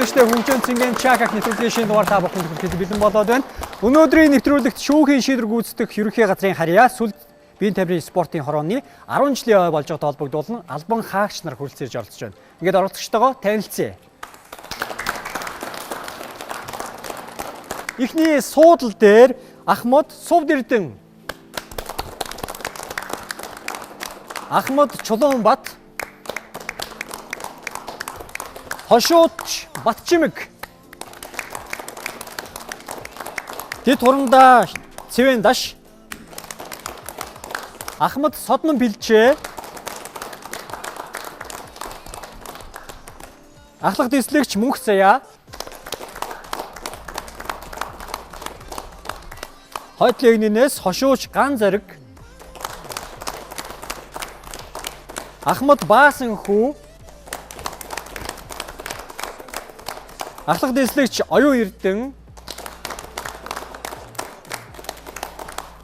үзэгчдээ хөгжөөн цэнгийн Чакак нэвтрүүлгийн шинэ дугаар та бүхэнд хүрэхэд бэлэн болоод байна. Өнөөдрийн нэвтрүүлэгт шүүхийн шийдвэр гүйцэтгэх ерөнхий газрын харьяа сүлд биеийн тамирын спортын хорооны 10 жилийн ой болж байгаа холбогдуулан албан хаагч нар хүрэлцэн ирж оролцож байна. Ингээд оролцогчтойгоо танилцъя. Эхний суудал дээр Ахмад Сувдэрдэн, Ахмад Чулуунбат, Хошууч Батчимэг, Тэд хурандаа Цэвэн Даш, Ахмад Содмон Бэлчээ, Ахлах дэслэгч Мөнх Заяа, Хойд легнинээс Хошууч Ган Зэрэг, Ахмад Баасан хүү, Ахлах дэслэгч Оюун Эрдэн,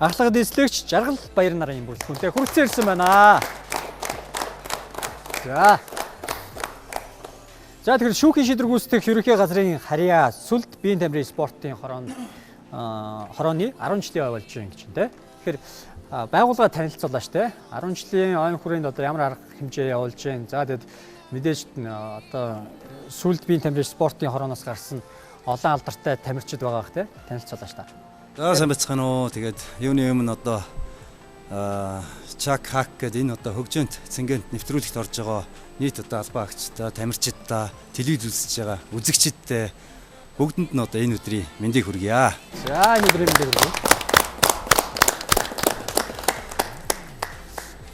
Ахлах дэслэгч Жаргал Баяр нарын бүрэлдэхүүнтэй хүрэлцэн ирсэн байна. За. За тэгэхээр шүүхийн шийдвэр гүйцэтгэх ерөнхий газрын харьяа сүлд биеийн тамирын спортын хороонд хорооны 10 жилийн ой болж байна гэж байна те. Тэгэхээр байгууллага танилцуулаа штэ. 10 жилийн ойн хүрээнд одоо ямар арга хэмжээ явуулж байна. За тэгэд мэдээж одоо сүлд биеийн тамирын спортын хорооноос гарсан олон алдартай тамирчид байгаа бах те. Танилцуулаа штэ. За сайн байцгаана уу. Тэгээд юуны өмнө одоо Чак Хак гэдэг энэ одоо хөгжөөнд цэнгэнд нэвтрүүлэгт орж байгаа нийт одоо албан агчдаа, тамирчиддаа, телевиз үзэж байгаа үзэгчиддээ бүгдэнд нь одоо энэ өдрийн мэндийг хүргье. За энэ өдрийн мэндийг хүргье.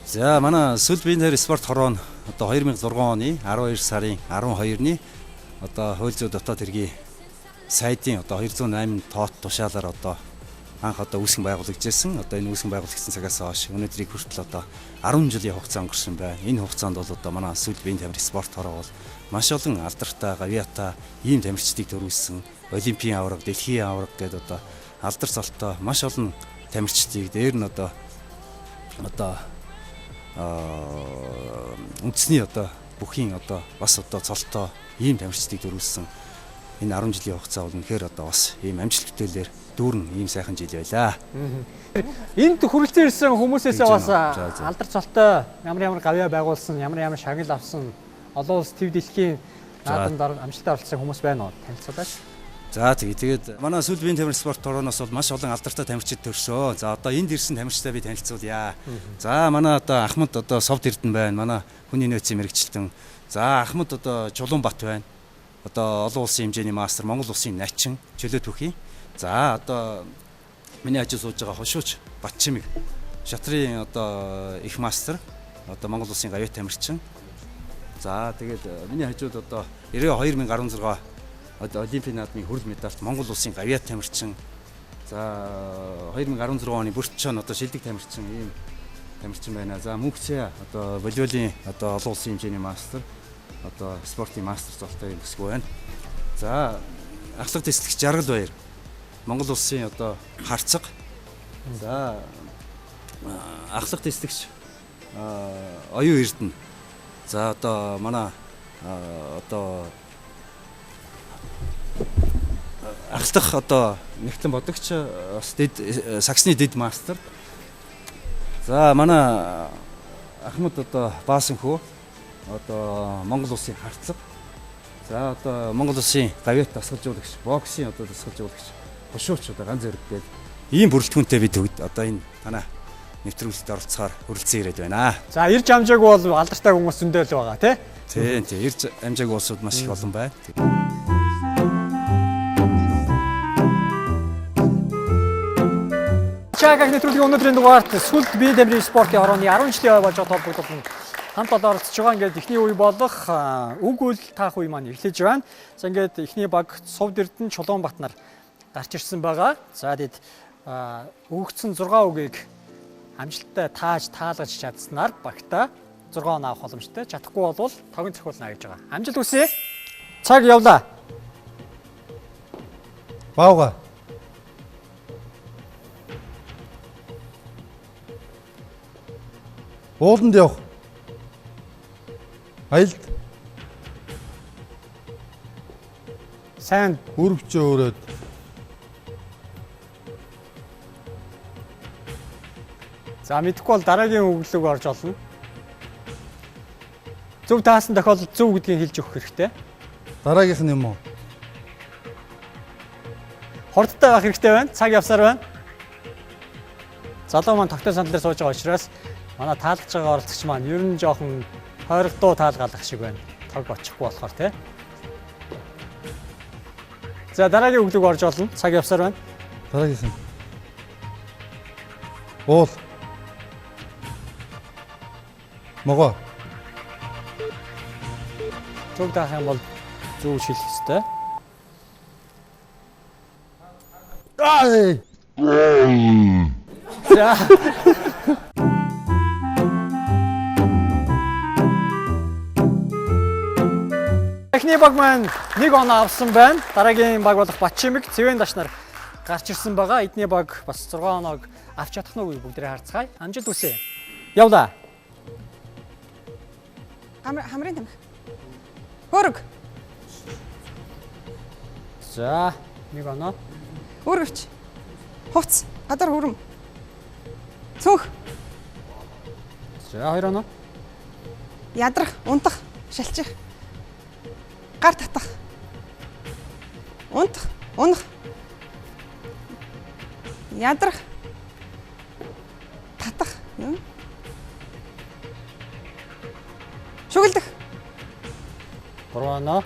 За манай Сүлд биеийн тамирын спорт хороо нь одоо 2006 оны 12 сарын 12-ны одоо хууль зүйн дотоод хэргийн сайдын одоо 208 тоот тушаалаар одоо анх одоо үүсгэн байгуулагдсан. Одоо энэ үүсгэн байгуулагдсан цагаас хойш өнөөдрийг хүртэл одоо 10 жилийн хугацаа өнгөрсөн байна. Энэ хугацаанд бол одоо манай Сүлд биеийн тамирын спорт хороо бол маш олон алдартай, гавьяатай ийм тамирчдыг төрүүлсэн. Олимпийн аварга, дэлхийн аварга гэдэг одоо алдар цолтой маш олон тамирчдыг дээр нь одоо үндэсний одоо бүхийн одоо бас одоо цолтой ийм тамирчдыг төрүүлсэн. Энэ 10 жилийн хугацаа бол үнэхээр одоо бас ийм амжилт бүтээлээр дүүрэн ийм сайхан жил байлаа. Энд хүрэлцэн ирсэн хүмүүсээсээ бас алдар цолтой ямар ямар гавьяа байгуулсан, ямар ямар шагнал авсан, олон улс төв дэлхийн наадамд амжилттай оролцсон хүмүүс байна уу? Танилцуулаач. За тэгээд манай Сүлд биеийн тамирын спорт хорооноос бол маш олон алдартай тамирчид төрсөө. За одоо энд ирсэн тамирчдаа би танилцуулъя. За манай одоо Ахмад одоо Совд Эрдэнэ байна. Манай хүний нөөцийн мэрэгчлэн. За Ахмад одоо Чулуунбат байна. Одоо олон улсын хэмжээний мастер, Монгол улсын начин, чөлөө түүхийн. За одоо миний хажуу сууж байгаа Хошууч Батчимэг шатрын одоо их мастер, одоо Монгол улсын гавьяат тамирчин. За тэгээд миний хажууд одоо 2016 одоо Олимпийн наадмын хүрэл медальт Монгол улсын гавьяат тамирчин. За 2016 оны Бүрччон одоо шилдэг тамирчин ийм тамирчин байна. За Мөнхцээ одоо волейболын одоо олон улсын хэмжээний мастер, одоо спортын мастер золтой юм бүсгүй байна. За ахлах дэслэгч Жаргал Баяр Монгол улсын одоо харцаг. За ахлах дэслэгч Оюун Эрдэнэ. За одоо манай одоо ахлах одоо нэгтлэн бодогч бас дэд саксны дэд мастер. За манай Ахмад одоо Баасан хүү одоо Монгол улсын харцаг. За одоо Монгол улсын гавьяат дасгалжуулагч, боксын одоо дасгалжуулагч Хошууч одоо Ган Зэрэг гээд ийм бүрэлдэхүүнтэй бид одоо энэ танай нэвтрүүлэгт оролцохоор хүрэлцэн ирээд байна. За ирж амжаагүй бол алдартай хүмүүс зөндөө л байгаа тий. Тийм тийм ирж амжаагүй улсууд маш их олон байна. Чакак нэвтрүүлгийн өнөөдрийн дугаарт Сүлд биеийн тамирын спортын хорооны 10 жилийн ой болж байгаа холбогдуулан хамт олон оролцож байгаа. Ингээд эхний үе болох үг үйл таах үе маань эхлэж байна. За ингээд эхний баг Сувд Эрдэнэ Чулуунбат нар гарч ирсэн байгаа. За тэгэд өгөгдсөн 6 үгийг амжилттай тааж таалгаж чадсанаар багтаа 6 он авах боломжтой. Чадахгүй бол тогон цохиулна гэж байгаа. Амжилт хүсье. Цаг явлаа. Баавга. Ууланд явах. Аялд. Сайн Өрөвчөө өрөөд. За мэдэхгүй бол дараагийн өглөөг орж олно. Зөв таасан тохиолдолд зөв гэдгийг хэлж өгөх хэрэгтэй. Дараагийнх нь юм уу? Хурдтай байх хэрэгтэй байна. Цаг явсаар байна. Залуу маань тогтоо сандал дээр сууж байгаа учраас манай таалгаж байгаа оролцогч маань ер нь жоохон хойрогдуу таалгаалах шиг байна. Тог очихгүй болохоор тий. За дараагийн өглөөг орж олно. Цаг явсаар байна. Дараагийнх нь. Уул. Могоо. Зөв таах юм бол зөв шилэх ёстой. Аа! За. Эхний баг маань нэг оноо авсан байна. Дараагийн баг болох Батчимэг Цэвэн дашнаар гарч ирсэн байгаа. Эдний баг бас 6 оноог авч чадах нь үгүй бүгдээрээ харцгаая. Амжилт хүсье. Явлаа. Хамрын тамхи. Хөрөг. За, нэг оноо. Өргөвч. Хувц. Гадар хүрм. Цүнх. За, хоёр оноо. Ядрах, унтах, шалчих. Гар татах. Унтах, унах. Ядрах. Татах. Юм. Шүгэлдэх. Гурван оноо.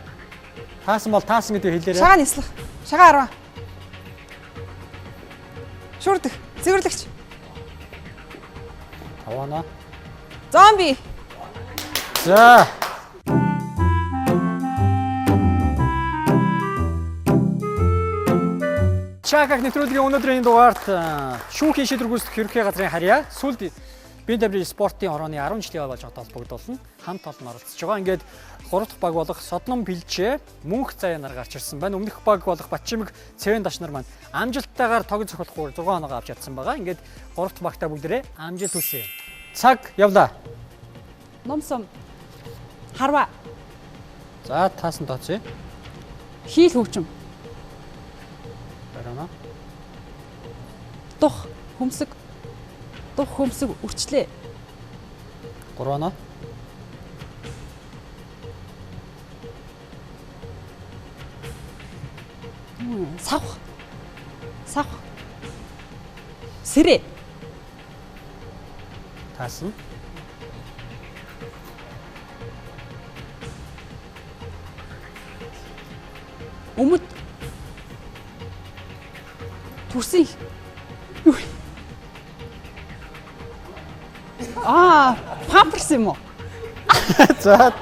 Таасан бол таасан гэдгийг хэлээрэй. Шагаа нислэх. Шагаа арваа. Шүрдэх. Цэвэрлэгч. Таван оноо. Зомби. За. Чаках нэвтрүүлгийн өнөөдрийн дугаарт шүүхийн шийдвэр гүйцэтгэх ерөнхий газрын харьяа сүлд Биеийн тамирын спортын хорооны 10 жилийн болж холбогдуулна. Хамт олон оролцож байгаа. Ингээд 3 дахь баг болох Содном Билжээ мөнх заяа нар гарч ирсэн байна. Өмнөх баг болох Батчимэг Цэвэн даш нар маань амжилттайгаар тог цохилохгүй 6 оноогоо авч чадсан байгаа. Ингээд 3 дахь багтаа бүгдээрээ амжилт хүсье. Цаг явлаа. Номсон. Харва. За таасан тооцъё. Хийл хөгжим. Барина. Дух хөмсөг. Дух хөмсөг үрчлээ. 3 оноо. Савх. Савх. Сэрээ. Таасан. Өмд. Төрсөн. Юу вэ? Аа, памперс юм уу? За.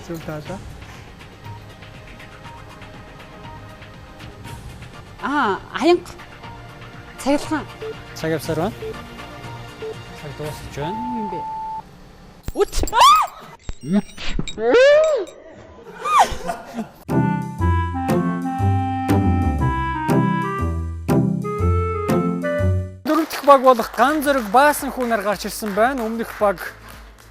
Зүг таалаа. Аа, аянга. Цагилгаан. Цаг явсаар байна. Цаг дуусч байна. Юу юм бэ? Үт. Дөрөв дэх баг болох ган зэрэг баасан хүүнээр гарч ирсэн байна. Өмнөх баг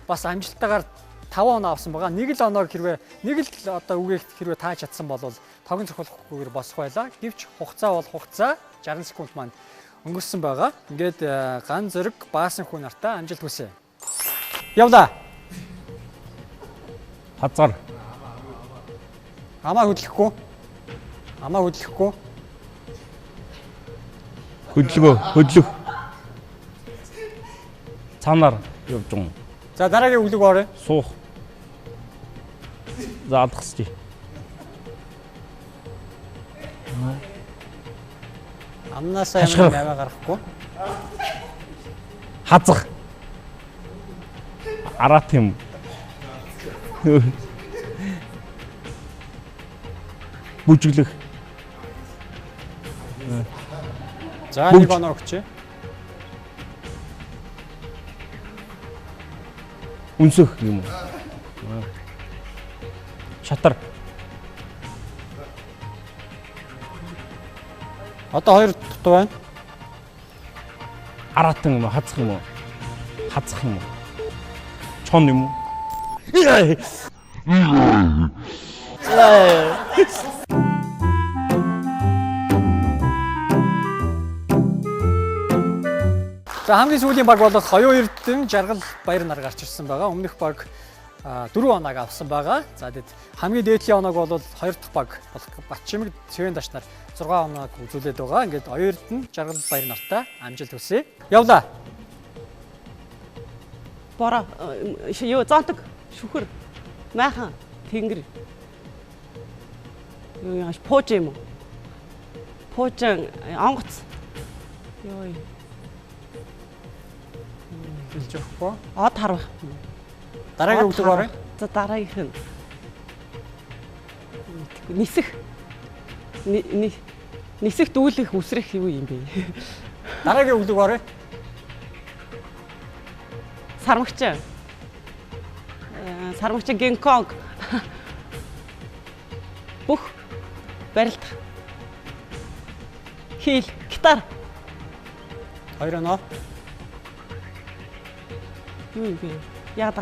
бас амжилттайгаар 5 оноо авсан байгаа. Нэг л оноог хэрвээ нэг л одоо үгийг хэрвээ тааж чадсан бол тогон цохилохгүйгээр босох байлаа. Гэвч хугацаа бол хугацаа 60 секунд маань өнгөрсөн байгаа. Ингээд ган зэрэг баасан хүү нартаа амжилт хүсье. Явлаа. Хазар. Амаа хөдлөхгүй. Амаа хөдлөхгүй. Хөдөлгөө, хөдлөх. Цаанаар явж байгаа. За дараагийн өглөг орё. Суух. За алгасчих. Амнаасаа юм Хашгирах. аваа гаргахгүй. Хазах. Араат юм. Бүжиглэх. За Бүгд. нэг оноо өгчээ. Үнсэх юм уу? Шатар. Одоо хоёр дутуу байна. Араатан юм уу? Хазах юм уу? Хазах юм уу? Чон юм уу? За хамгийн сүүлийн баг болох Оюун Эрдэнэ Жаргал Баяр нар гарч ирсэн байгаа. Өмнөх баг 4 оноог авсан байгаа. За тэгэд хамгийн дээдлийн оноог бол 2 дахь баг болох Батчимэг Цэвэн даш нар 6 оноог үзүүлээд байгаа. Ингээд Оюун Эрдэнэ Жаргал Баяр нартай амжилт хүсье. Явлаа. Бороо юу зонтог шүхэр майхан тэнгэр юу яаш пууж юм уу? Пуужин онгоц юу юм Хэлж өгөхгүй. Од харвах. Дараагийн өглөг орё. За дараагийнх нь нисэх нисэх дүүлэх үсрэх юу юм бэ? Дараагийн өглөг орё. Сармагч. Сармагч Гинконг. Бүх барилдах. Хийл, гитар. 2 оноо. Юу юм бэ? Яг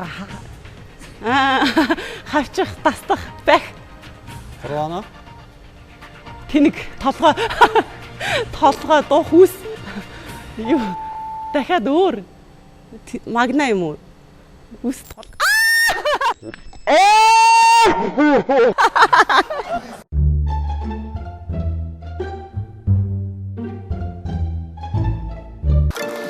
аа хавчих, тастах, байх. 3 оноо. Тэнэг, толгой. Толгой, дуу хүүс. Юу? Дахиад өөр. Магна юм уу? Үс толгой.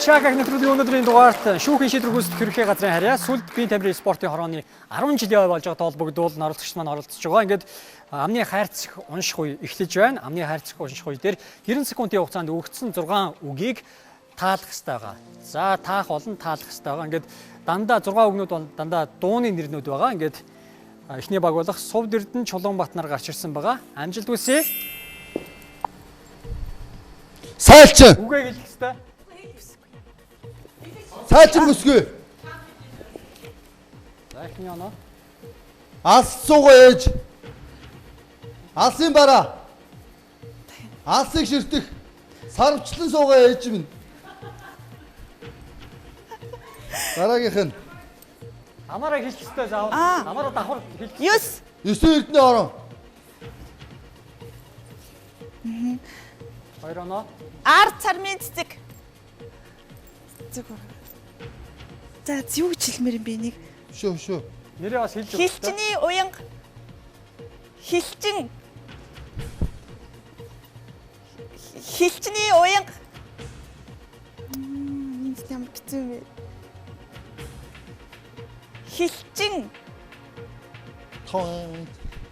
Чагаг нэвтрүүлгийн өнөөдрийн дугаарт шүүхийн шийдвэр гүйцэтгэх ерөнхий газрын харьяа сүлд биеийн тамирын спортын хорооны 10 жилийн ой болж байгаа толбогдуул оролцогч маань оролцож байгаа. Ингээд амны хайрцаг унших үе эхлэж байна. Амны хайрцаг унших үе дээр 90 секундын хугацаанд өгөгдсөн 6 үгийг таалах хэрэгтэй байгаа. За таах олон таалах хэрэгтэй байгаа. Ингээд дандаа 6 үгнүүд бол дандаа дууны нэрнүүд байгаа. Ингээд эхний баг болох Сувд Эрдэнэ Чулуунбат нар гарч ирсэн байгаа. Амжилт хүсье. Сайлчин. Үгээ хэлэх хэрэгтэй. Сайлчин бүсгүй. За эхний оноо. Алс суугаа ээж. Алсын бараа. Алсыг ширтэх. Сарвчлан суугаа ээж минь. Дараагийнх нь Амаараа хэлэх хэрэгтэй заавал. Амаараа давхар хэлэх. 9. 9 эрдэнэ орон. 2 оноо. Ард цармын цэцэг. Цэцэг. За юу гэж хэлмээр юм бэ нэг? Шүү шүү. Нэрээ бас хэлж өгөх хэрэгтэй. Хилчний уянга. Хилчин. Хилчний уянга. Энэ ямар хэцүү юм бэ? Хилчин. Тоо.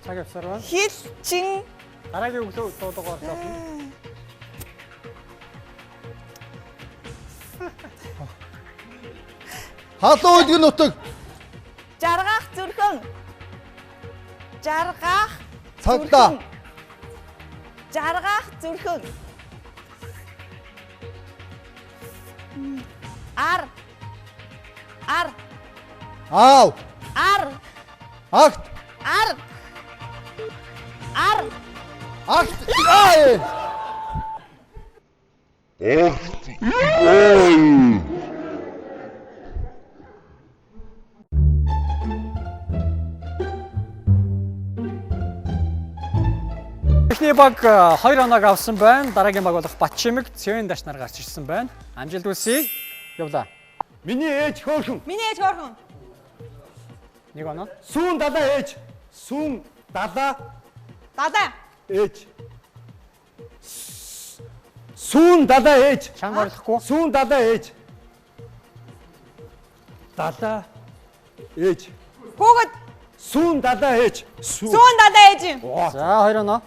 Цаг явсаар байна. Хилчин. Дараагийн өглөө дуугаар зовно. Халуун өдгөн нутаг. Жаргаах зүрхэн. Жаргаах Цагдаа. Жаргаах зүрхэн. Ар. Ар. Аав. Ар. Агт. Ар. Ар. Агт. Аа. Эхний баг 2 оноог авсан байна. Дараагийн баг болох Батчимэг Цэвэн даш нар гарч ирсэн байна. Амжилт хүсье. Явлаа. Миний ээж хөөрхөн. Миний ээж хөөрхөн. 1 оноо. Сүүн далаа ээж. Сүүн далаа. Далаа. Ээж. Сүүн далаа ээж. Чанга орлохгүй. Сүүн далаа ээж. Далаа ээж. Хүүхэд. Сүүн далаа ээж. Сүүн далаа ээж юм. За 2 оноо.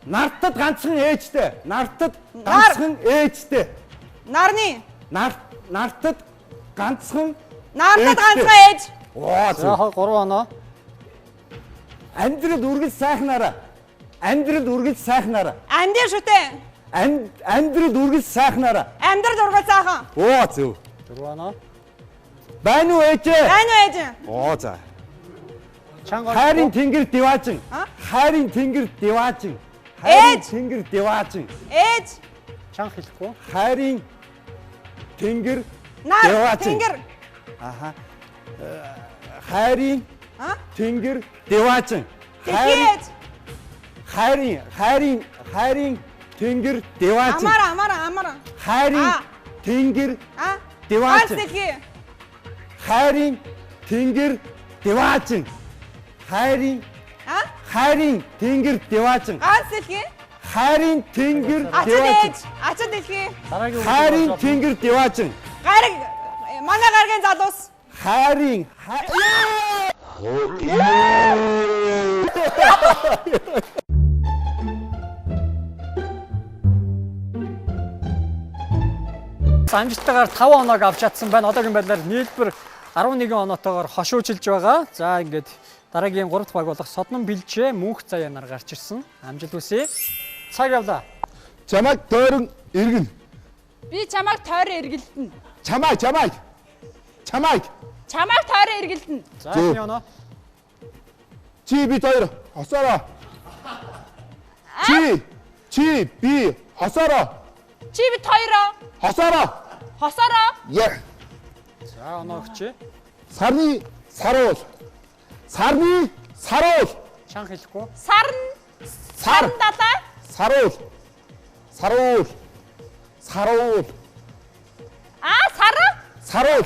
Нартад ганцхан ээжтэй. Нартад ганцхан ээжтэй. Нарны. Нартад ганцхан. Нартад ганцхан ээж. Оо за 3 оноо. Амьдрал үргэлж сайхнараа. Амьдрал үргэлж сайхнараа. Амьдэр шүтээ. Амьдрал үргэлж сайхнараа. Амьдрал үргэлж сайхан. Оо зөв. 4 оноо. Байна уу ээжээ? Байна уу ээж? Оо за. Чанга. Хайрын тэнгэр диваажин. Хайрын тэнгэр диваажин. Хайрын тэнгэр диваажин. Ээж. Чанга хэлэхгүй. Хайрын тэнгэр Нар тэнгэр. Аха. Хайрын тэнгэр диваажин. Хайрын хайрын хайрын хайрын тэнгэр диваажин. Амара амара амара. Хайрын Тэнгэр А. Ганц диваажин. дэлхий. Хайрын тэнгэр диваажин. Хайрын А. хайрын тэнгэр диваажин. Ганц дэлхий. Хайрын тэнгэр Ачин диваажин. ээж. Ачин дэлхий. Дараагийн үг Хайрын тэнгэр диваажин. Гариг манай гаргийн залуус. Хайрын Амжилттайгаар 5 оноог авч чадсан байна. Одоогийн байдлаар нийлбэр 11 оноотойгоор хошуучилж байгаа. За ингээд дараагийн 3 дахь баг болох Соднон Билжээ мөнх заяа нар гарч ирсэн. Амжилт хүсье. Цаг явлаа. Чамайг тойрон эргэн. Би чамайг тойрон эргэлдэнэ. Чамайг чамайг. Чамайг. Чамайг тойрон эргэлдэнэ. За эхний оноо. Чи бид хоёр хосоороо. Чи чи би хосоороо. Чи бид хоёроо Хосоороо. хосоороо Яа. За оноо өгчээ. Сарны саруул. Сарны саруул. Чанга хэлэхгүй. сарн Сар далай саруул. Саруул. Саруул. а сар Саруул.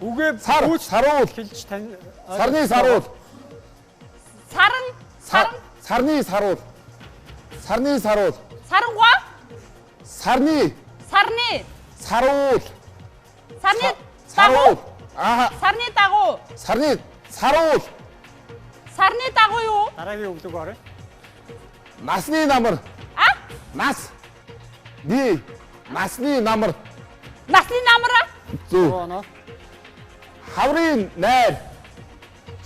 Үгээ Сар бүүц саруул. хэлж тань Сарны саруул. сарн Сар сарны саруул. Сарны саруул. сарангуа Сарны сарны саруул. сарны Саруул. дагуу Аа сарны дагуу сарны саруул. сарны дагуу юу Дараагийн өглөг орё. Насны намар. а Нас. Би насны намар. насны намар Зөв. 3 оноо. Хаврын найр.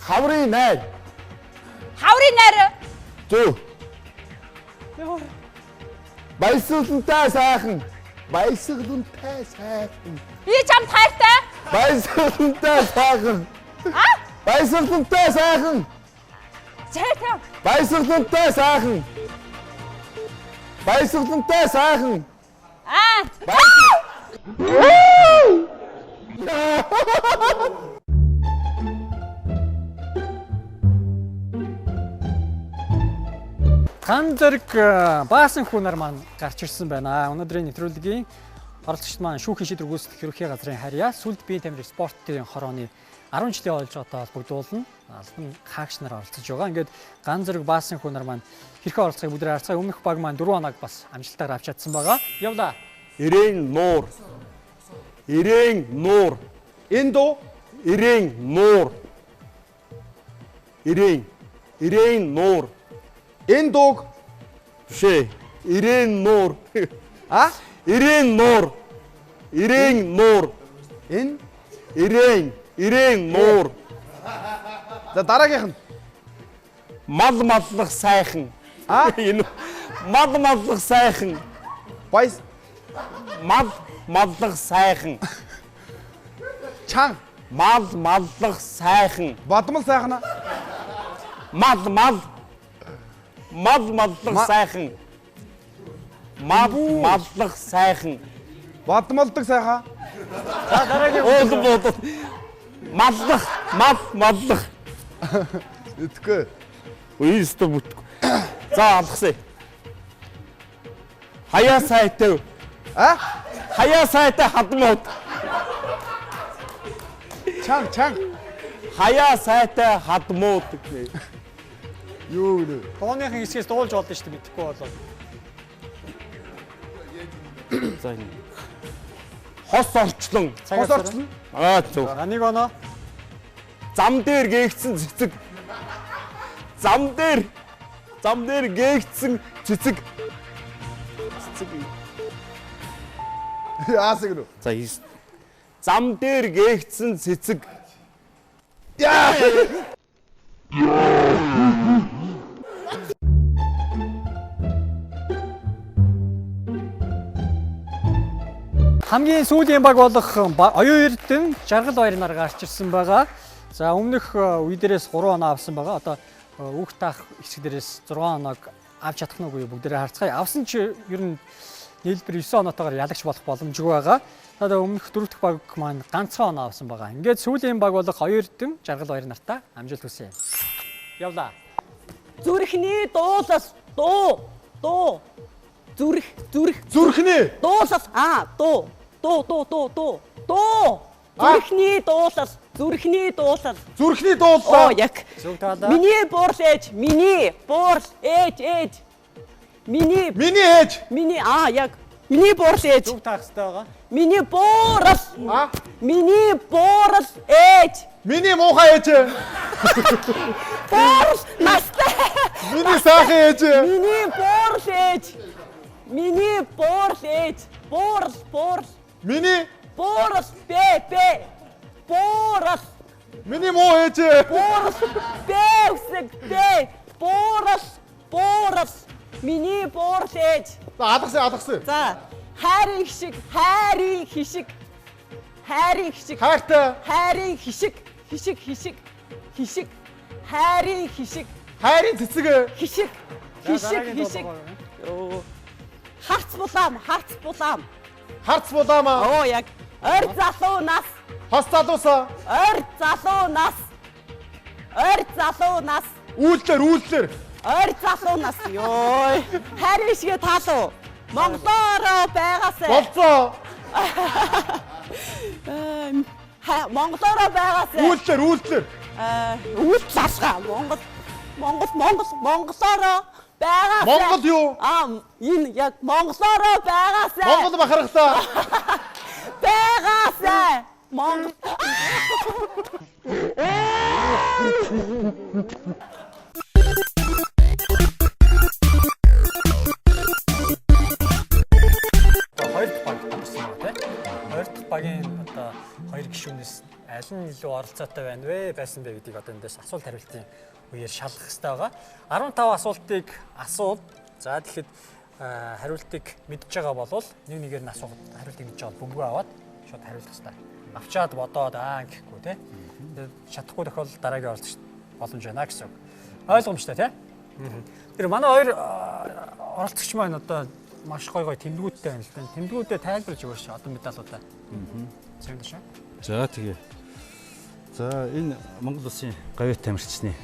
Хаврын найр. хаврын найр Зөв. Баясгалантай сайхан. Баясгалантай сайхан. би чамд хайртай Баясгалантай сайхан. а Баясгалантай сайхан. хайртай Баясгалантай сайхан. Баясгалантай сайхан. а Ган зэрэг баасан хүн нар маань гарч ирсэн байна. Өнөөдрийн нэвтрүүлгийн оролцогчд маань шүүхийн шийдвэр гүйцэтгэх ерөнхий газрын харьяа сүлд биеийн тамир спортын хорооны 10 жилийн ойлголттой холбогдуулна. Албан хаагч нар оролцож байгаа. Ингээд ган зэрэг баасан хүн нар маань хэрхэн оролцохыг бүгдээ харцгаая. Өмнөх баг маань 4 оноог бас амжилттайгаар авч чадсан байгаа. Явлаа. Ирээн нуур. Ирээн нуур. Энэ дуу Ирээн нуур. Ирээн. Ирээн нуур. энэ дууг Бишээ. Ирээн нуур. а Ирээн нуур. Ирээн нуур. энэ Ирээн. Ирээн нуур. за дараагийнх нь Мал маллах сайхан. А? Энэ мал маллах сайхан. баяс Мал маллах сайхан. чан Мал маллах сайхан. бодмол сайхан аа. Мал мал. Мал маллах сайхан. Мал маллах сайхан. бодмолдог сайхан За дараагийн Уул бод. Маллах, мал маллах. Итгэхгүй. Үгүй өстө бүтгүй. За алгасъя. Хаяа сайтай. а Хаяа сайтай хадмууд. чан чан Хаяа сайтай хадмууд гэнэ. Юу гэнэ? дууныхан хэсгээс дуулж болно шүү дээ мэдэхгүй болоо. За энэ. Хос орчлон. хос орчлон Аа зөв. За нэг оноо. Зам дээр гээгдсэн цэцэг. Зам дээр зам дээр гээгдсэн цэцэг. Цэцэг. Яасан гэнэ? За хийс. Зам дээр гээгдсэн цэцэг. Яа! Хамгийн сүүлийн баг болох Оюун Эрдэнэ Жаргал баяр нар гарч ирсэн байгаа. За өмнөх үе дээрээс 3 оноо авсан байгаа. Одоо үг таах хэсэг дээрээс 6 оноог авч чадах нь үгүй юу бүгдээрээ харцгаая. Авсан чи ер нь нийлбэр 9 оноотойгоор ялагч болох боломжгүй байгаа. Одоо өмнөх дөрөв дэх баг маань ганцхан оноо авсан байгаа. Ингээд сүүлийн баг болох Оюун Эрдэнэ Жаргал баяр нартаа амжилт хүсье. Явлаа. Зүрхний дуулал дуу дуу зүрх зүрх зүрхний дуулал а дуу Дуу дуу дуу дуу. Дуу. Зүрхний дуулал. Зүрхний дуулал. Зүрхний дуулал. Оо яг. Зөв таалаа. Миний буурал ээж. Миний буурал ээж ээж. Миний Миний ээж. Миний аа яг. Миний буурал ээж. Зөв таах хэрэгтэй байгаа. Миний буурал. Миний буурал ээж. Миний муухай ээж. Буурал настай. Миний сайхан ээж. Миний буурал ээж. Миний буурал ээж. Буурал буурал. Миний буурал бэ бэ. Буурал. Миний муу ээж. Буурал бэ үсэг бэ. Буурал буурал. Миний буурал ээж. За алгасан алгасан. За хайрын хишиг хайрын хишиг. Хайрын хишиг. Хайртай. Хайрын хишиг хишиг хишиг хишиг. Хайрын хишиг. Хайрын цэцэг. Хишиг. Хишиг хишиг. Йоо. Харц булаам, харц булаам. Харц булаам. Оо яг. Ойр залуу нас. Хос залуусаа. Ойр залуу нас. Ойр залуу нас. Үйлдэлэр үйлдэлэр. Ойр залуу нас. Йой. Хайрын шигэ таалуу. Монголоор байгаасай. Болцоо. Монголоор байгаасай. Үйлдэлэр үйлдэлэр. Үйлдэл алгаа. Монгол Монгол Монгол монголоор байгаасай. Монгол юу? Аа энэ яг монголоор байгаасай. Монгол бахархлаа. Байгаасай. Монгол. Хоёр дахь баг болсон байна тий. Хоёр дахь багийн одоо хоёр гишүүнээс аль нь илүү оролцоотой байна вэ? Байсан бэ гэдгийг одоо эндээс асуулт хариултын үеэр шалгах хэрэгтэй байгаа. 15 асуултыг асууд. За тэгэхэд хариултыг мэдж байгаа болвол нэг нэгээр нь асуух хариултыг мэдж байгаа бол бөмбөгөө аваад шууд хариулах хэрэгтэй. Авчаад бодоод аа гэхгүй тий. Тэгээд чадахгүй тохиолдолд дараагийн оролцогч боломж байна гэсэн үг. Ойлгомжтой тий. Тэр манай хоёр оролцогч маань одоо маш гой гой тэмдгүүдтэй байна л да. Тэмдгүүдээ тайлбарлаж өгөөч одоо медалуудаа. Зөв үү? За тэгээ. За энэ Монгол улсын гавьяат тамирчны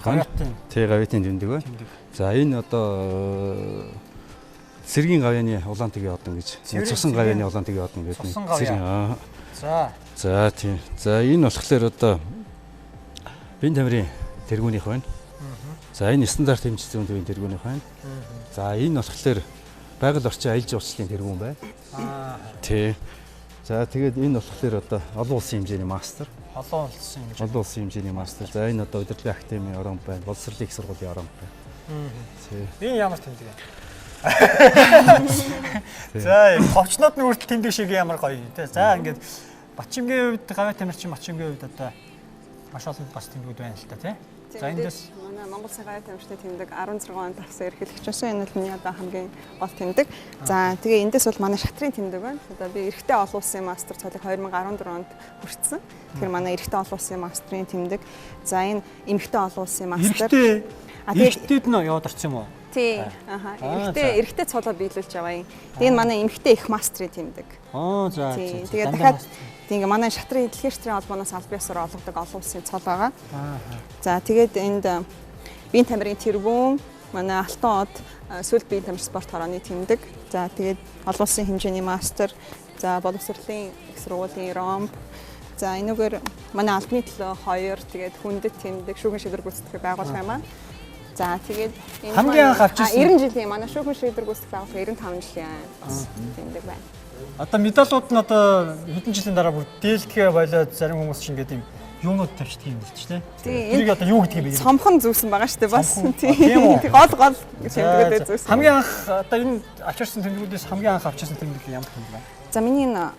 гавьяатын тий гавьяатын тэмдэг байна. За энэ одоо цэргийн гавьяаны улаан тгийн одон гэж. Цусан гавьяаны улаан тгийн одон гэдэг. Цэргийн. За. За тийм. За энэ болохоор одоо Бин тамирын тэргүүнийх байна. За энэ стандарт хэмжиж зүүн төвийн тэргүүнийх байна. За энэ болохоор байгаль орчин аялал жуулчлалын тэргүүн байна. Тий. За тэгээд энэ болохоор одоо олон улсын хэмжээний мастер. Олон улсын хэмжээ. Олон улсын хэмжээний мастер. За энэ одоо удирдлагын академийн ороомп байна. Боловсролын их сургуулийн ороомп байна. Тий. Энэ ямар тэмдэг вэ? За ховчнууд нь хүртэл тэмдэг шиг ямар гоё тий. За ингээд Батчимгийн хувьд гавьяа тамирчин Батчимгийн хувьд одоо маш олон бас тэмдгүүд байна л та тий. За эндээс манай Монгол Улсын гавьяа тамирчны тэмдэг 16 онд авсан эрхлэгч байсан. Энэ бол миний одоо хамгийн гол тэмдэг. За тэгээ эндээс бол манай шатрын тэмдэг байна. Одоо би эрэгтэй олон улсын мастер цолыг 2014 онд хүртсэн. Тэгэхээр манай эрэгтэй олон улсын мастрын тэмдэг. За энэ эмэгтэй олон улсын мастер. Эрэгтэйд нь яваад орсон юм уу? Тий. Аха. Эрэгтэй цолоо биелүүлж аваа юм. Тэгээ энэ манай эмэгтэй их мастрын тэмдэг. Аа за. Тэгээ дахиад тэгээ манай шатрын дэлхийн шатрын холбооноос аль биесээр олгодог олон улсын цол байгаа. За тэгээд энд биеийн тамирын тэргүүн, манай Алтан од сүүл биеийн тамир спорт хорооны тэмдэг. За тэгээд олон улсын хэмжээний мастер, за боловсролын их сургуулийн ромб. За энүүгээр манай албаны төлөө 2 тэгээд хүндэт тэмдэг, шүүхэн шийдвэр гүйцэтгэх байгууллага юм аа. За тэгээд энэ хамгийн анх авчихсан 90 жилийн манай шүүхэн шийдвэр гүйцэтгэх байгууллага 95 жилийн бас тэмдэг байна. Одоо медалууд нь одоо хэдэн жилийн дараа бүр дээлдэхээ болоод зарим хүмүүс чинь ингээд юм юунууд тавьчихдаг юм л ч тийм. Тэрийг одоо юу гэдэг юм бэ? Цомхон зүүсэн байгаа шүү дээ бас. Тийм. Гол гол тэмдгүүдээ зүүсэн. Хамгийн анх одоо энэ авчирсан тэмдгүүдээс хамгийн анх авчирсан тэмдэг ямар тэмдэг вэ? За миний энэ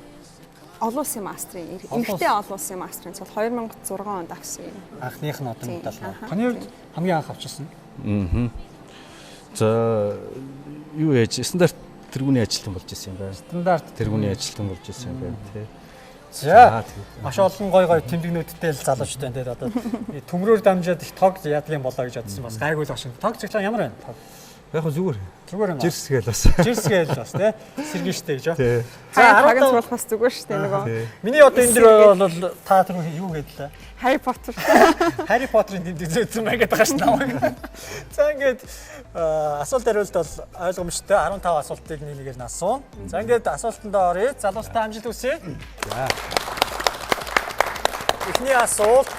олон улсын мастрын эмэгтэй олон улсын мастрын цол 2006 онд авсан юм. Анхных нь одоо медаль. Таны хувьд хамгийн анх авчирсан? Аа. За юу яаж стандарт тэргүүний ажилтан болж исэн юм байна. Стандарт тэргүүний ажилтан болж исэн юм байна тий. За маш олон гой гой тэмдэгнүүдтэй л залуучтай энэ одоо төмрөөр дамжаад их тог яадаг юм болоо гэж бодсон бас гайгүй л багш. Тог цэглэн ямар байна? Тог. Яг зүгээр. Зүгээр юм. Жирс гээл бас. Жирс гээл бас тий. Сэргэн штэ гэж. Тий. За 15 сурах бас зүгээр штэ нөгөө. Миний одоо энэ дэр бол та тэр юу гэдэлээ? Harry Potter. Harry Potter-ын тэмдэг зөөцсөн мэн гэдэг байгаа намайг. За ингээд асуулт хариулт бол ойлгомжтой 15 асуултыг нэг нэгээр нь асуун. За ингээд асуултандаа оръё. Залуустай амжилт хүсье. За. Эхний асуулт.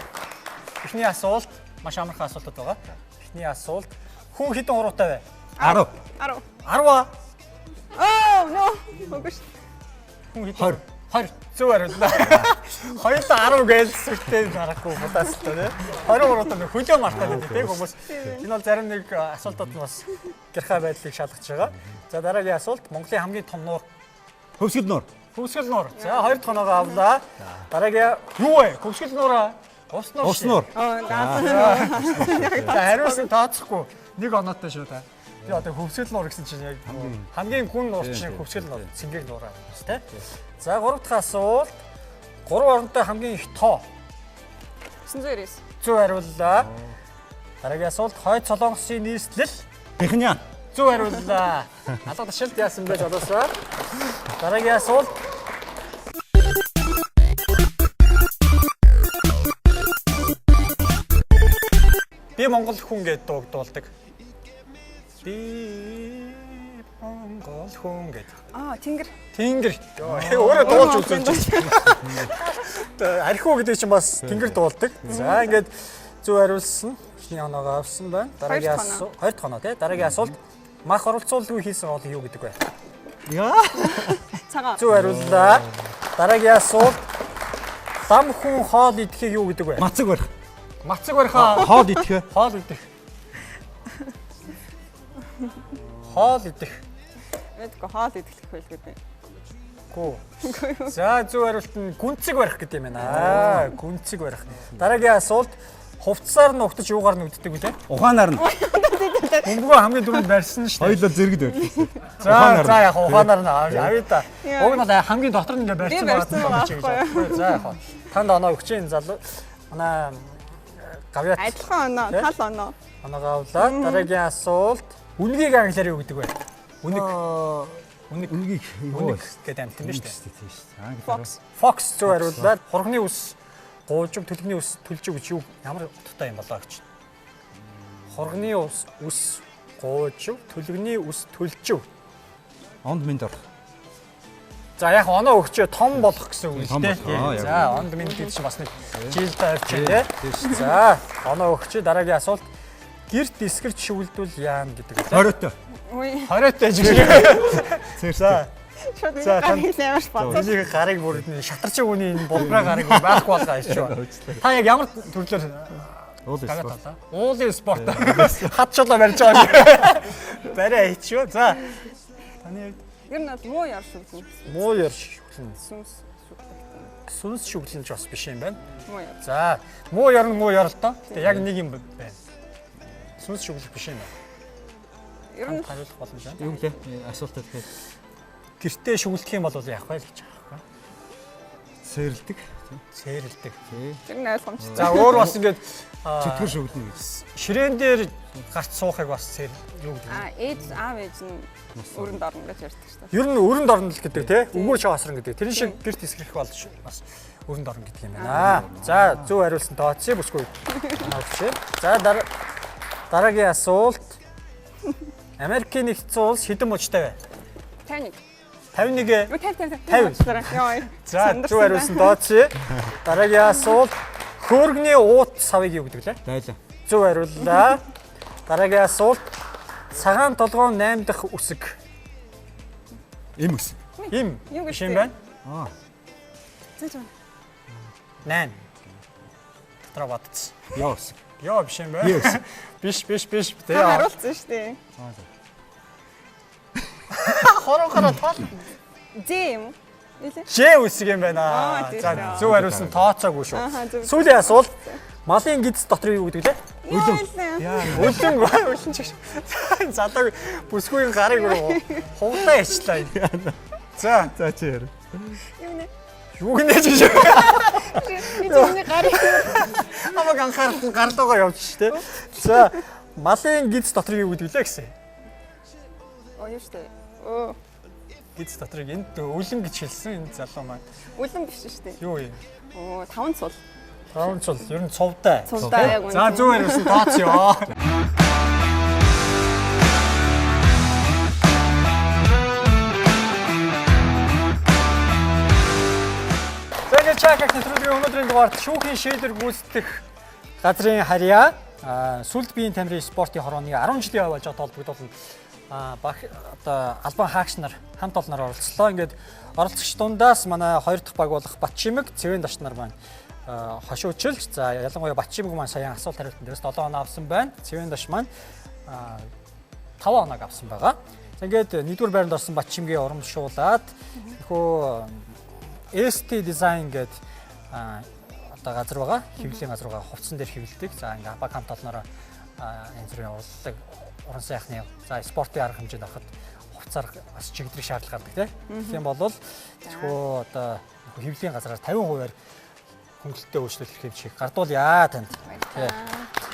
Эхний асуулт маш амархан асуултууд байгаа. Эхний асуулт хүн хэдэн хуруутай вэ? 10. 10. 10 аа. Oh no. Үгүй шүү. Хүн хэдэн? 20. 20. Зөв хариуллаа. Хоёулаа 10 гээл сүртэй дарахгүй будаас л тий. 20 хуруутай нэг хөлөө мартаад байдаг тий хүмүүс. Энэ бол зарим нэг асуултууд нь бас гэрхаа байдлыг шалгаж байгаа. За дараагийн асуулт Монголын хамгийн том нуур. Хөвсгөл нуур. Хөвсгөл нуур. За хоёр дахь оноогоо авлаа. Дараагийн юу вэ? Хөвсгөл нуураа. Ус нуур. Ус нуур. За хариулсан тооцохгүй. Нэг оноотой шүү та. Би одоо хөвсгөл нуур гэсэн чинь яг хамгийн гүн нуур чинь хөвсгөл нуур, цэнгэг нуураа бас тий. За гурав дахь асуулт. Гурван оронтой хамгийн их тоо. 999. Зөв хариуллаа. Дараагийн асуулт Хойд Солонгосын нийслэл. Пхеньян. Зөв хариуллаа. Алга ташилт яасан бэ залуусаа? Дараагийн асуулт. Би Монгол хүн гэдээ дууг дуулдаг. Би Монгол хүн гэдэг. Аа, Тэнгэр. Тэнгэр. Өөрөө дуулж үзүүлж байна. Архиу гэдэг чинь бас тэнгэр дуулдаг. За ингээд зөв хариулсан. Эхний оноогоо авсан байна. Дараагийн асуулт хоёр дахь оноо тий. Дараагийн асуулт мах оролцуулгүй хийсэн гол юу гэдэг вэ? Яа. Цагаан. Зөв хариуллаа. Дараагийн асуулт лам хүн хоол идэхийг юу гэдэг вэ? Мацаг барих. Мацаг барих. Хоол идэх. Хоол идэх. Хоол идэх. Мэдгүй хоол идэхлэх байлгүй дээ. Гүү. За зөв хариулт нь гүнцэг барих гэдэг юм байна. Гүнцэг барих. Дараагийн асуулт хувцсаар нь угтаж юугаар нь үддэг вүлээ? Ухаанаар нь. Бөмбөгөө хамгийн түрүүнд барьсан шүү дээ. Хоёулаа зэрэгд барьсан. За за яг ухаанаар нь авъя да. Уг нь бол хамгийн дотор нь ингээ барьсан байгаа гэж байна. За яг. Танд оноо өгч энэ залуу. Манай гавьяат. Адилхан оноо, тал оноо. Оноогоо авлаа. Дараагийн асуулт үнгийг англиар юу гэдэг вэ? Үнэг. Үнэг. Үнгийг үнэг гэдэг амт юм байна шүү дээ. Тийм шүү дээ. Fox. Fox зөв хариуллаа. Хурганы ус, гуужим, төлгөний ус, төлжөг гэж юу ямар утгатай юм болоо гэж. Хурганы ус, ус, гуужив, төлгөний ус, төлжөв. Онд минь орох. За яг оноо өгчөө том болох гэсэн үг л дээ. За онд минь гэдэг чинь бас нэг жилдээ авчи тий. За оноо өгчөө дараагийн асуулт гэрт эсгэрч шүглдвэл яана гэдэг үү? Хориотой. Хориотой гэж. За. За гарыг ямар бодсон. Энийг гарыг бүр шатарч өгөөний энэ булбраа гарыг байхгүй болгоо ичвэ. Та яг ямар төрлөөр уулын спорт. Уулын спорт. Хат чулаа барьж байгаа. Барай ичвэ. За. Таны хувьд ер нь бол муу яр шүглэн. Муу яр шүглэн. Сүнс шүглэн. Сүнс шүглэн ч бас биш юм байна. Муу яр. За, муу яр нь муу яр л доо. Гэтэ яг нэг юм байна. Сүнс шүглэх биш юм байна. Ер нь хариулах боломж байна. Юу гэлээ? Асуултаа тэгэхээр гэртээ шүглэх юм бол яах вэ л гэж байгаа байхгүй. Цээрлдэг. Цээрлдэг. Тэр нь ойлгомжтой. За өөр бас ингээд чөтгөр шүглэнэ гэж. Ширээн дээр гарч суухыг бас цээр юу гэдэг. Аа ээж аав ээж нь өрөнд орно гэж ярьдаг шүү дээ. Ер нь өрөнд орно л гэдэг тий. Өгөө чоосрон гэдэг. Тэрэн шиг гэрт эсгэрэх бол бас өрөнд орно гэдэг юм байна. За зөв хариулсан тооцъё бүсгүй. Авчи. За дараагийн асуулт. Америкийн нэгдсэн улс хэдэн мужтай вэ? 51. 51. 50 50. Йоо. За зөв хариулсан тооцъё. Дараагийн асуулт. Хөөргөний уут савыг юу гэдэг лээ? Дайлаа. Зөв хариуллаа. Дараагийн асуулт. Цагаан толгоон 8 дахь үсэг. Им үсэг. Им. Биш юм байна. Аа. Зэ зэ. 8. Дотроо бодсон. Яа үсэг. Яа биш юм байна. Биш биш биш. Тэ хариулсан шүү дээ. Хорон тол. Зэ юм уу? Ж үсэг юм байна. За зөв хариулсан тооцоогүй шүү. Сүүлийн асуулт. Малын гидс дотор юу гэдэг лээ? Өлөн. Өлөн өлөн ч гэж. Залуу бүсгүйн гарыг руу хуглаа ичлаа. За. За чи яар. Юу нэ? Юу гинэ чи. Би зөвхөн гарыг хамаг анхаарал нь гарлуугаа явж ш тэ. За малын гидс дотор юу гэдэг лээ гэсэн. Оо юу штэ. Өө. Гиз дотрыг энд үлэн гэж хэлсэн энэ залуу маань. Үлэн биш штэ. Юу юм? Оо, таван цул. Таван цул ер нь цувдай. Цувдаа яг үнэ. За зөв хариулсан тооцъё. За ингээд чакак нэвтрүүлгийн өнөөдрийн дугаарт шүүхийн шийдвэр гүйцэтгэх газрын харьяа сүлд биеийн тамирын спортын хорооны 10 жилийн ой болж байгаа холбогдуулна. Баг одоо албан хаагч нар хамт олноор оролцлоо. Ингээд оролцогч дундаас манай хоёр дахь баг болох Батчимэг, Цэвэн дашт нар маань хошуучилж, за ялангуяа Батчимэг маань саяхан асуулт хариултан дээрээс 7 оноо авсан байна. Цэвэн даш маань 5 оноог авсан байгаа. За ингээд нэгдүгээр байранд орсон Батчимгийн урамшуулад нөхөө ST Design гэдэг одоо газар байгаа. Хэвлэлийн газар байгаа. Хувцсан дээр хэвлэдэг. За ингээ баг хамт олноороо янз бүрийн урлаг, уран сайхны, за спортын арга хэмжээнд авахд хувцаар бас чигдрэх шаардлага гардаг тийм. Тийм бол тэрхүү одоо хэвлэлийн газраар 50%-аар хөнгөлөлттэй үйлчлэх хэмжээг гардуулъя танд.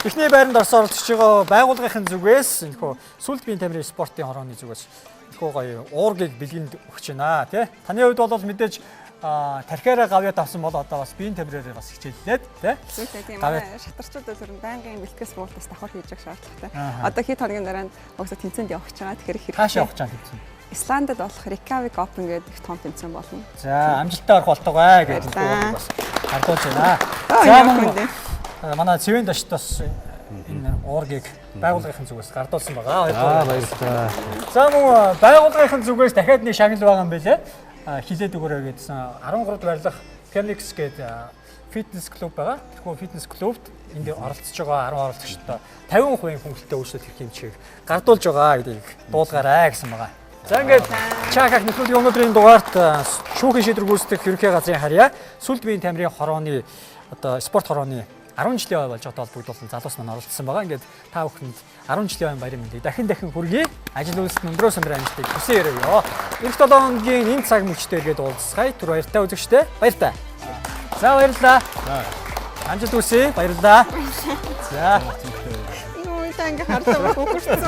Эхний байранд орсон оролцогч байгаа байгууллагын зүгээс энэхүү сүлд биеийн тамирын спортын хорооны зүгээс энэхүү гоё уургийг бэлгэнд өгч байна тий. Таны хувьд бол мэдээж тархиараа гавьяат авсан бол одоо бас биеийн тамираараа бас хичээллээд тий. Зүйтэй тийм манай шатарчууд бол ер нь байнгын бэлтгэл сургуультаас давхар хийж явах шаардлагатай. Одоо хэд хоногийн дараа нь угсаа тэмцээнд явах гэж байгаа. Тэгэхээр хэрэгтэй. Хаашаа явах гэж байгаа тэмцээн? Исландд болох Reykjavik Open гэдэг их том тэмцээн болно. За амжилттай орох болтугай гэдэг нь бас хардуулж байна. За мөн манай Цэвэн дашт бас энэ уургийг байгууллагын зүгээс гардуулсан байгаа. Баярлалаа. За мөн байгууллагын зүгээс дахиад нэг шагнал байгаа юм билээ. Хилээд өгөөрэй гэдсэн 13 байрлах Phoenix гэдэг фитнес клуб байгаа. Тэрхүү фитнес клубт энд оролцож байгаа 10 оролцогчдод 50% хөнгөлөлттэй үйлчлэх хэмжээг гардуулж байгаа гэдгийг дуулгаарай гэсэн байгаа. За ингээд чаках нэвтрүүлгийн өнөөдрийн дугаарт шүүхийн шийдвэр гүйцэтгэх ерөнхий газрын харьяа сүлд биеийн тамирын хорооны одоо спорт хорооны 10 жилийн ой болж байгаа холбогдуулсан залуус маань оролцсон байгаа. Ингээд та бүхэнд 10 жилийн ойн баярын мэндийг дахин дахин хүргэе. Ажил үйлсэд өндрөөс өндөр амжилтыг хүсэн өрөөе. Эх 7 хоногийн энэ цаг мөчтэй эргээд уулзцгаая. Түр баяртай үзэгчдээ. Баяртай. За баярлалаа. Амжилт хүсье. Баярлалаа. За. Юу та ингээ харлаа хөхөрсөн.